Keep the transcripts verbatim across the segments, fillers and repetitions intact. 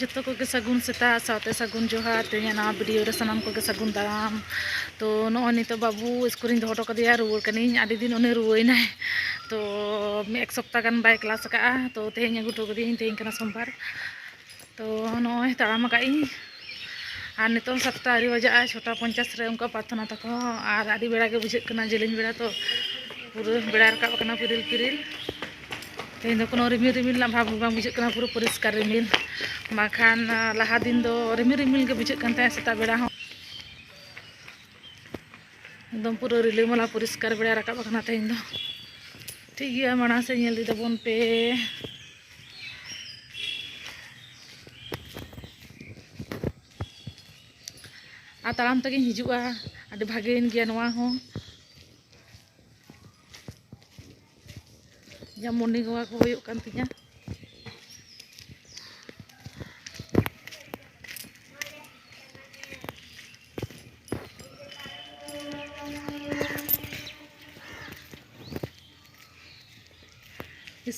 ᱡᱚᱛᱚ ᱠᱚᱜᱮ ᱥᱟᱹᱜᱩᱱ ᱥᱮᱛᱟᱜ ᱥᱟᱶᱛᱮ ᱥᱟᱹᱜᱩᱱ ᱡᱚᱦᱟᱨ᱾ ᱛᱮᱦᱮᱧᱟᱜ ᱱᱟᱣᱟ ᱵᱷᱤᱰᱤᱭᱳ ᱨᱮ ᱥᱟᱱᱟᱢ ᱠᱚᱜᱮ ᱥᱟᱹᱜᱩᱱ ᱫᱟᱨᱟᱢ᱾ ᱛᱚ, ᱱᱚᱜᱼᱚᱭ ᱱᱤᱛᱚᱜ ᱵᱟᱹᱵᱩ ᱥᱠᱩᱞ ᱨᱤᱧ ᱫᱚᱦᱚ ᱦᱚᱴᱚ ᱠᱟᱫᱮᱭᱟ, ᱨᱩᱣᱟᱹᱲ ᱠᱟᱹᱱᱟᱹᱧ᱾ ᱟᱹᱰᱤ ᱫᱤᱱ ᱩᱱᱤ ᱨᱩᱣᱟᱹᱭᱮᱱᱟᱭ᱾ ᱛᱚ, ᱢᱤᱫ ᱮᱠ ᱥᱚᱯᱛᱟ ᱜᱟᱱ ᱵᱟᱭ ᱠᱞᱟᱥ ᱟᱠᱟᱫᱼᱟ᱾ ᱛᱚ, ᱛᱮᱦᱮᱧ ᱟᱹᱜᱩ ᱦᱚᱴᱚ ᱠᱟᱫᱮᱭᱟᱹᱧ, ᱛᱮᱦᱮᱧ ᱠᱟᱱᱟ ᱥᱳᱢᱵᱟᱨ᱾ ᱛᱚ, ᱱᱚᱜᱼᱚᱭ ᱛᱟᱲᱟᱢ ᱟᱠᱟᱫ ᱤᱧ᱾ ᱟᱨ ᱱᱤᱛᱚᱝ ᱥᱟᱛᱴᱟ ᱟᱹᱣᱨᱤ ᱵᱟᱡᱟᱜᱼᱟ, ᱪᱷᱚᱴᱟ ᱯᱚᱧᱪᱟᱥ ᱨᱮ ᱚᱱᱠᱟ ᱯᱨᱟᱨᱛᱷᱚᱱᱟ ᱛᱟᱠᱚ᱾ ᱟᱨ ᱟᱹᱰᱤ ᱵᱮᱲᱟ ᱜᱮ ᱵᱩᱡᱷᱟᱹᱜ ᱠᱟᱱᱟ, ᱡᱮᱞᱮᱧ ᱵᱮᱲᱟ ᱛᱚ, ᱯᱩᱨᱟᱹ ᱵᱮᱲᱟᱭ ᱨᱟᱠᱟᱵ ᱟᱠᱟᱱᱟ ᱯᱤᱨᱤᱞ ᱯᱤᱨᱤᱞ᱾ ᱛᱮᱦᱮᱧ ᱫᱚ ᱠᱳᱱᱳ ᱨᱤᱢᱤᱞ ᱨᱤᱢᱤᱞ ᱨᱮᱱᱟᱜ ᱵᱷᱟᱵᱽ ᱜᱮ ᱵᱟᱝ ᱵᱩᱡᱷᱟᱹᱜ ᱠᱟᱱᱟ, ᱯᱩᱨᱟᱹ ᱯᱚᱨᱤᱥᱠᱟᱨ ᱨᱤᱢᱤᱞ᱾ ᱵᱟᱠᱷᱟᱱ, ᱟᱸ, ᱞᱟᱦᱟ ᱫᱤᱱ ᱫᱚ ᱨᱤᱢᱤᱞ ᱨᱤᱢᱤᱞ ᱜᱮ ᱵᱩᱡᱷᱟᱹᱜ ᱠᱟᱱ ᱛᱟᱦᱮᱸᱫ ᱥᱮᱛᱟᱜ ᱵᱮᱲᱟ ᱦᱚᱸ᱾ ᱮᱠᱫᱚᱢ ᱯᱩᱨᱟᱹ ᱨᱤᱞᱟᱹᱢᱟᱞᱟ ᱯᱚᱨᱤᱥᱠᱟᱨ ᱵᱮᱲᱟᱭ ᱨᱟᱠᱟᱵ ᱟᱠᱟᱱᱟ ᱛᱮᱦᱮᱧ ᱫᱚ᱾ ᱴᱷᱤᱠ ᱜᱮᱭᱟ, ᱢᱟᱲᱟᱝ ᱥᱮᱫ ᱧᱮᱞ ᱤᱫᱤ ᱛᱟᱵᱚᱱ ᱯᱮ᱾ ᱟᱨ ᱛᱟᱲᱟᱢ ᱛᱮᱜᱤᱧ ᱦᱤᱡᱩᱜᱼᱟ, ᱟᱹᱰᱤ ᱵᱷᱟᱜᱮᱭᱮᱱ ᱜᱮᱭᱟ ᱱᱚᱣᱟ ᱦᱚᱸ᱾ ᱡᱟ ᱢᱚᱨᱱᱤᱝ ᱣᱟᱠ ᱦᱩᱭᱩᱜ ᱠᱟᱱ ᱛᱤᱧᱟ᱾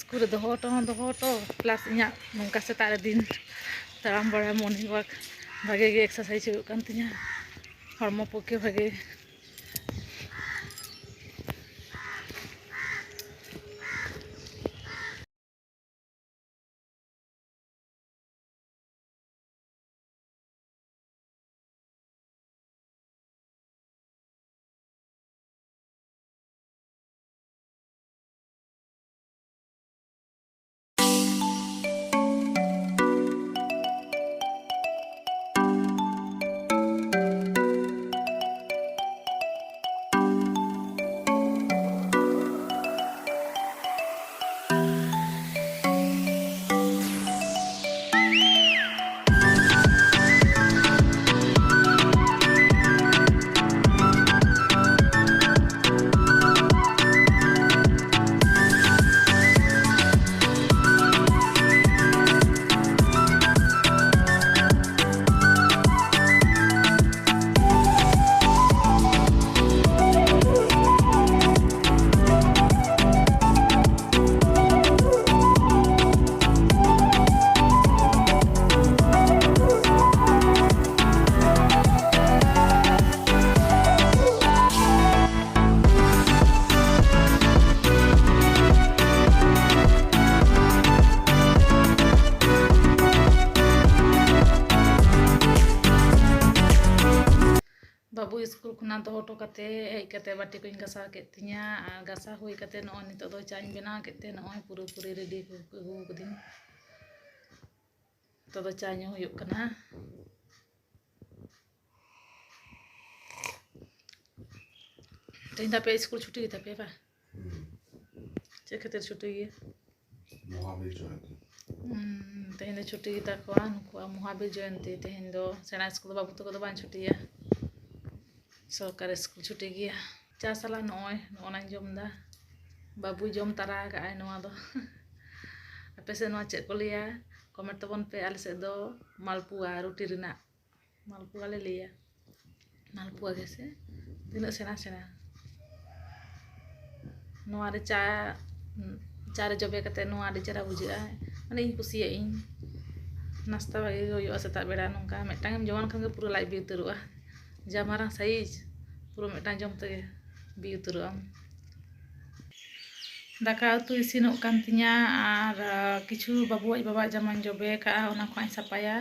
ᱥᱠᱩᱞ ᱨᱮ ᱫᱚᱦᱚ ᱦᱚᱴᱚ ᱦᱚᱸ ᱫᱚᱦᱚ ᱦᱚᱴᱚ, ᱯᱞᱟᱥ ᱤᱧᱟᱹᱜ ᱱᱚᱝᱠᱟ ᱥᱮᱛᱟᱜ ᱨᱮ ᱫᱤᱱ ᱛᱟᱲᱟᱢ ᱵᱟᱲᱟ, ᱢᱚᱨᱱᱤᱝ ᱣᱟᱠ, ᱵᱷᱟᱜᱮ ᱜᱮ ᱮᱠᱥᱟᱨᱥᱟᱭᱤᱡᱽ ᱦᱩᱭᱩᱜ ᱠᱟᱱ ᱛᱤᱧᱟ, ᱦᱚᱲᱢᱚ ᱯᱚᱠᱠᱷᱮ ᱵᱷᱟᱜᱮ᱾ ᱚᱱᱟ ᱫᱚᱦᱚ ᱦᱚᱴᱚ ᱠᱟᱛᱮ ᱦᱮᱡ ᱠᱟᱛᱮ ᱵᱟᱹᱴᱤ ᱠᱚᱧ ᱜᱟᱥᱟᱣ ᱠᱮᱫ ᱛᱤᱧᱟ, ᱟᱨ ᱜᱟᱥᱟᱣ ᱦᱩᱭ ᱠᱟᱛᱮ ᱱᱚᱜᱼᱚᱭ ᱱᱤᱛᱚᱜ ᱫᱚ ᱪᱟᱧ ᱵᱮᱱᱟᱣ ᱠᱮᱫ ᱛᱮ ᱱᱚᱜᱼᱚᱭ ᱯᱩᱨᱟᱹᱯᱩᱨᱤ ᱨᱮᱰᱤ ᱟᱹᱜᱩ ᱠᱟᱹᱫᱟᱹᱧ᱾ ᱱᱤᱛᱚᱜ ᱫᱚ ᱪᱟ ᱧᱩ ᱦᱩᱭᱩᱜ ᱠᱟᱱᱟ᱾ ᱛᱮᱦᱮᱧ ᱫᱚ ᱟᱯᱮ ᱥᱠᱩᱞ ᱪᱷᱩᱴᱤ ᱜᱮᱛᱟ ᱯᱮᱭᱟ ᱵᱟᱝ? ᱪᱮᱫ ᱠᱷᱟᱹᱛᱤᱨ ᱪᱷᱩᱴᱤ ᱜᱮᱭᱟ? ᱢᱚᱦᱟᱵᱤᱨ ᱡᱚᱭᱚᱱᱛᱤ᱾ ᱦᱩᱸ, ᱛᱮᱦᱮᱧ ᱫᱚ ᱪᱷᱩᱴᱤ ᱜᱮᱛᱟ ᱠᱚᱣᱟ ᱱᱩᱠᱩᱣᱟᱜ ᱢᱚᱦᱟᱵᱤᱨ ᱡᱚᱭᱚᱱᱛᱤ᱾ ᱛᱮᱦᱮᱧ ᱫᱚ ᱥᱮᱬᱟ ᱥᱠᱩᱞ ᱫᱚ ᱵᱟᱹᱵᱩ ᱛᱟᱠᱚ ᱫᱚ ᱵᱟᱝ ᱪᱷᱩᱴᱤᱭᱟ, ᱥᱚᱨᱠᱟᱨᱤ ᱥᱠᱩᱞ ᱪᱷᱩᱴᱤ ᱜᱮᱭᱟ᱾ ᱪᱟ ᱥᱟᱞᱟᱜ ᱱᱚᱜᱼᱚᱭ ᱱᱚᱜᱼᱚ ᱱᱟᱧ ᱡᱚᱢ ᱮᱫᱟ᱾ ᱵᱟᱹᱵᱩᱭ ᱡᱚᱢ ᱛᱟᱨᱟ ᱟᱠᱟᱫᱼᱟᱭ ᱱᱚᱣᱟ ᱫᱚ᱾ ᱟᱯᱮ ᱥᱮᱫ ᱱᱚᱣᱟ ᱪᱮᱫ ᱠᱚ ᱞᱟᱹᱭᱟ? ᱠᱚᱢᱮᱱᱴ ᱛᱟᱵᱚᱱ ᱯᱮ᱾ ᱟᱞᱮ ᱥᱮᱫ ᱫᱚ ᱢᱟᱞᱯᱩᱣᱟ, ᱨᱩᱴᱤ ᱨᱮᱱᱟᱜ ᱢᱟᱞᱯᱩᱣᱟ ᱞᱮ ᱞᱟᱹᱭᱟ᱾ ᱢᱟᱞᱯᱩᱣᱟ ᱜᱮ ᱥᱮ? ᱛᱤᱱᱟᱹᱜ ᱥᱮᱬᱟ ᱥᱮᱬᱟ᱾ ᱱᱚᱣᱟ ᱨᱮ ᱪᱟ, ᱪᱟ ᱨᱮ ᱡᱚᱵᱮ ᱠᱟᱛᱮ ᱱᱚᱣᱟ ᱟᱹᱰᱤ ᱪᱮᱦᱨᱟ ᱵᱩᱡᱷᱟᱹᱜᱼᱟ᱾ ᱢᱟᱱᱮ, ᱤᱧ ᱠᱩᱥᱤᱭᱟᱜ ᱟᱹᱧ᱾ ᱱᱟᱥᱛᱟ ᱵᱷᱟᱜᱮ ᱜᱮ ᱦᱩᱭᱩᱜᱼᱟ ᱥᱮᱛᱟᱜ ᱵᱮᱲᱟ᱾ ᱱᱚᱝᱠᱟ ᱢᱤᱫᱴᱟᱝ ᱮᱢ ᱡᱚᱢᱟᱱ ᱠᱷᱟᱱ ᱜᱮ ᱯᱩᱨᱟᱹ ᱞᱟᱡ ᱵᱤ ᱩᱛᱟᱹᱨᱚᱜᱼᱟ᱾ ᱡᱟ ᱢᱟᱨᱟᱝ ᱥᱟᱭᱤᱡᱽ, ᱯᱩᱨᱟᱹ ᱢᱤᱫᱴᱟᱝ ᱡᱚᱢ ᱛᱮᱜᱮ ᱵᱤ ᱩᱛᱟᱹᱨᱚᱜ ᱟᱢ᱾ ᱫᱟᱠᱟ ᱩᱛᱩ ᱤᱥᱤᱱᱚᱜ ᱠᱟᱱ ᱛᱤᱧᱟ, ᱟᱨ, ᱟ, ᱠᱤᱪᱷᱩ ᱵᱟᱹᱵᱩᱣᱟᱜ ᱵᱟᱵᱟᱣᱟᱜ ᱡᱟᱢᱟᱧ ᱡᱚᱵᱮ ᱠᱟᱜᱼᱟ, ᱚᱱᱟ ᱠᱚ ᱦᱟᱸᱜ ᱤᱧ ᱥᱟᱯᱷᱟᱭᱟ᱾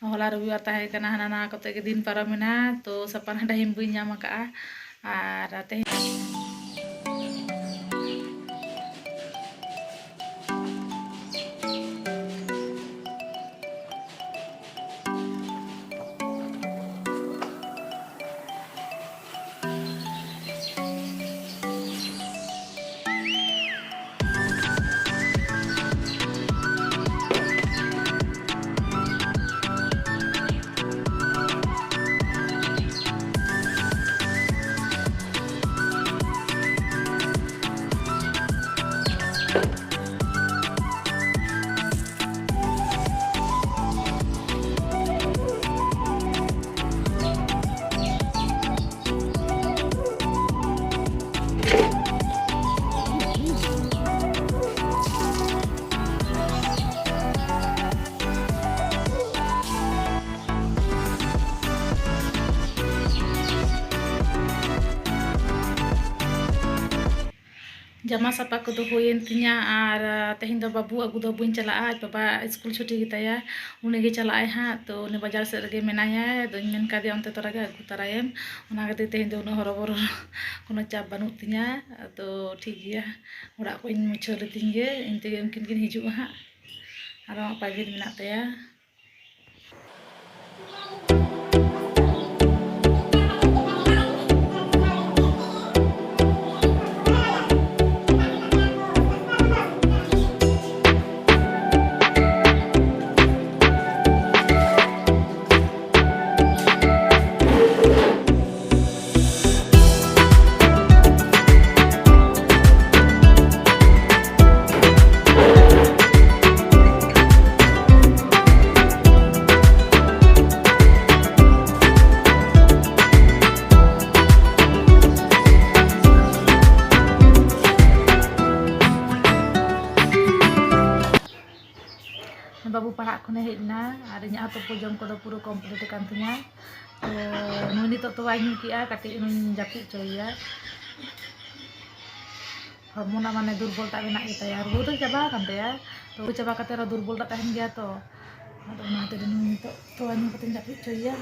ᱦᱚᱞᱟ ᱨᱚᱵᱤᱵᱟᱨ ᱛᱟᱦᱮᱸ ᱠᱟᱱᱟ, ᱦᱟᱱᱟ ᱱᱟᱣᱟ ᱠᱚᱛᱮ ᱜᱮ ᱫᱤᱱ ᱯᱟᱨᱚᱢᱮᱱᱟ, ᱛᱚ ᱥᱟᱯᱷᱟ ᱨᱮᱱᱟᱜ ᱴᱟᱭᱤᱢ ᱵᱟᱹᱧ ᱧᱟᱢ ᱟᱠᱟᱜᱼᱟ᱾ ᱟᱨ ᱛᱮᱦᱮᱧ ᱡᱟᱢᱟ ᱥᱟᱯᱟ ᱠᱚᱫᱚ ᱦᱩᱭᱮᱱ ᱛᱤᱧᱟ᱾ ᱟᱨ ᱛᱮᱦᱮᱧ ᱫᱚ ᱵᱟᱹᱵᱩ ᱟᱹᱜᱩ ᱫᱚ ᱵᱟᱹᱧ ᱪᱟᱞᱟᱜᱼᱟ, ᱟᱡ ᱵᱟᱵᱟ ᱥᱠᱩᱞ ᱪᱷᱩᱴᱤ ᱜᱮᱛᱟᱭᱟ, ᱩᱱᱤ ᱜᱮ ᱪᱟᱞᱟᱜ ᱟᱭ ᱦᱟᱸᱜ᱾ ᱛᱚ ᱩᱱᱤ ᱵᱟᱡᱟᱨ ᱥᱮᱫ ᱨᱮᱜᱮ ᱢᱮᱱᱟᱭᱟ, ᱟᱫᱚᱧ ᱢᱮᱱ ᱠᱟᱫᱮᱭᱟ ᱚᱱᱛᱮ ᱛᱚᱨᱟ ᱜᱮ ᱟᱹᱜᱩ ᱛᱟᱨᱟᱭᱮᱢ᱾ ᱚᱱᱟ ᱠᱷᱟᱹᱛᱤᱨ ᱛᱮᱦᱮᱧ ᱫᱚ ᱩᱱᱟᱹᱜ ᱦᱚᱨᱚᱵᱚᱨᱚ ᱠᱳᱱᱳ ᱪᱟᱯ ᱵᱟᱹᱱᱩᱜ ᱛᱤᱧᱟ᱾ ᱟᱫᱚ ᱴᱷᱤᱠ ᱜᱮᱭᱟ, ᱚᱲᱟᱜ ᱠᱚᱧ ᱢᱩᱪᱷᱟᱹᱣ ᱞᱮᱛᱤᱧ ᱜᱮ, ᱤᱧ ᱛᱮᱜᱮ ᱩᱱᱠᱤᱱ ᱠᱤᱱ ᱦᱤᱡᱩᱜᱼᱟ ᱦᱟᱸᱜ᱾ ᱟᱨᱚ ᱯᱨᱟᱭᱵᱷᱮᱴ ᱢᱮᱱᱟᱜ ᱛᱟᱭᱟ᱾ ᱵᱟᱹᱵᱩ ᱯᱟᱲᱦᱟᱜ ᱠᱷᱚᱱᱮ ᱦᱮᱡ ᱮᱱᱟ ᱟᱨ ᱤᱧᱟᱹᱜ ᱦᱚᱸ ᱛᱩᱯᱩ ᱡᱚᱢ ᱠᱚᱫᱚ ᱯᱩᱨᱟᱹ complete ᱟᱠᱟᱱ ᱛᱤᱧᱟ᱾ ᱛᱚ ᱱᱩᱭ ᱱᱤᱛᱚᱜ ᱛᱚᱣᱟᱭ ᱧᱩ ᱠᱮᱜᱼᱟ, ᱠᱟᱹᱴᱤᱡ ᱱᱩᱭ ᱡᱟᱹᱯᱤᱫ ᱦᱚᱪᱚᱭᱮᱭᱟ᱾ ᱦᱚᱲᱢᱚ ᱨᱮᱱᱟᱜ ᱢᱟᱱᱮ ᱫᱩᱨᱵᱚᱞ ᱴᱟᱜ ᱢᱮᱱᱟᱜ ᱜᱮᱛᱟᱭᱟ, ᱨᱩᱣᱟᱹ ᱫᱚ ᱪᱟᱵᱟ ᱟᱠᱟᱱ ᱛᱟᱭᱟ, ᱛᱚ ᱨᱩᱣᱟᱹ ᱪᱟᱵᱟ ᱠᱟᱛᱮ ᱨᱮᱦᱚᱸ ᱫᱩᱨᱵᱚᱞ ᱴᱟᱜ ᱛᱟᱦᱮᱱ ᱜᱮᱭᱟ ᱛᱚ᱾ ᱟᱫᱚ ᱚᱱᱟ ᱠᱷᱟᱹᱛᱤᱨ ᱱᱩᱭ ᱱᱤᱛᱚᱜ ᱛᱚᱣᱟ ᱧᱩ ᱠᱟᱛᱮᱧ ᱡᱟᱹᱯᱤᱫ ᱦᱚᱪᱚᱭᱮᱭᱟ᱾